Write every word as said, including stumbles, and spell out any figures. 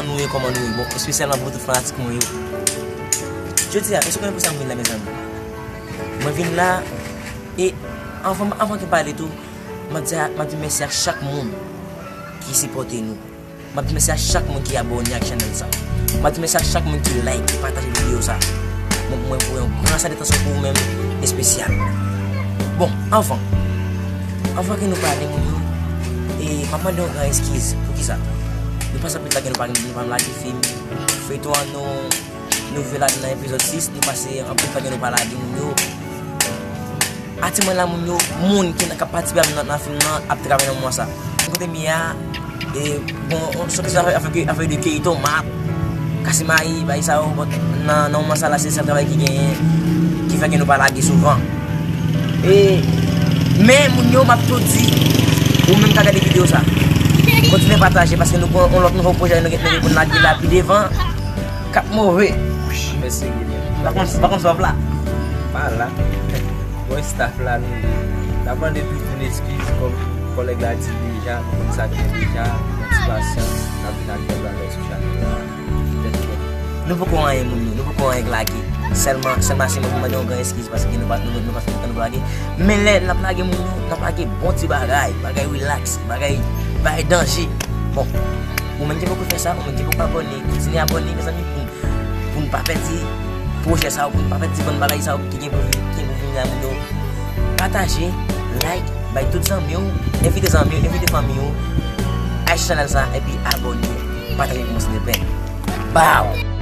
Nou ye, kòman nou ye? Bon, espesyalman pou tout fanatik mwen yo. Jodi a, èske w konnen pou sa m vin la, mezanmi? Mwen vin la, e anvan, anvan ke m pale tou, m ap di, m ap di mèsi a chak moun ki sipòte nou. M ap di mèsi a chak moun ki abòne ak chanèl sa. M ap di mèsi a chak moun ki like, ki pataje videyo sa. Mwen, mwen voye yon gran salitasyon pou ou menm, espesyal. Bon, anvan, anvan ke nou pale, moun yo, e m ap mande yon gran eskiz. Poukisa? Nou pase anpil tan ke nou pa, nou pa lage fim. Feyton an nou, nou rive la nan epizòd sis, nou pase anpil tan ke nou pa lage, moun yo. Ati mwen la, moun yo, moun ki nan, k ap patisipe nan, nan fim nan ap travay nan moman sa. Kote m ye a, e, bon, sòti sa afè, afè, afè de keyi tomat, kase mayi, bay sa yo, bon, nan, nan moman sa la, se sèl travay ki genyen, ki fè ke nou pa lage souvan. E, men, moun yo, m ap tou di, ou menm k ap gade videyo sa, kontinye pataje, paske nou gen yon lòt nouvo pwojè, nou gen, nou gen pou n lage la pi devan, k ap move. Mèsi, Guilherme. Pa konn, pa konn sa w ap la. Pa la. Bon, staff la, nou, n ap mande tout moun eskiz, kòm kòlèg la di deja, nou konn sa k gen deja, nou pran ti pasyans, n ap vin ak bèl bagay sou chanèl la. Petèt ke nou poko anyen, moun yo, nou poko anyen k lage. Sèlman, sèlman se mwen pou mande yon gran eskiz, paske nou pa, nou, nou pa fin tan nou lage. Men lè n ap lage, moun yo, n ap lage bon ti bagay, bagay relax, bagay, bagay danje. Bon, ou menm ki poko fè sa, ou menm ki poko abòne, kontinye abòne, mezanmi, pou pou n pa pèdi pwojè sa yo, pou n pa pèdi bon bagay sa yo ki gen pou vin, ki gen pou vini la, moun yo. Pataje, like, bay tout zanmi w, envite zanmi w, envite fanmi w, achte chanèl sa, epi abòne, pataje pou mwen, silvouplè. Baw!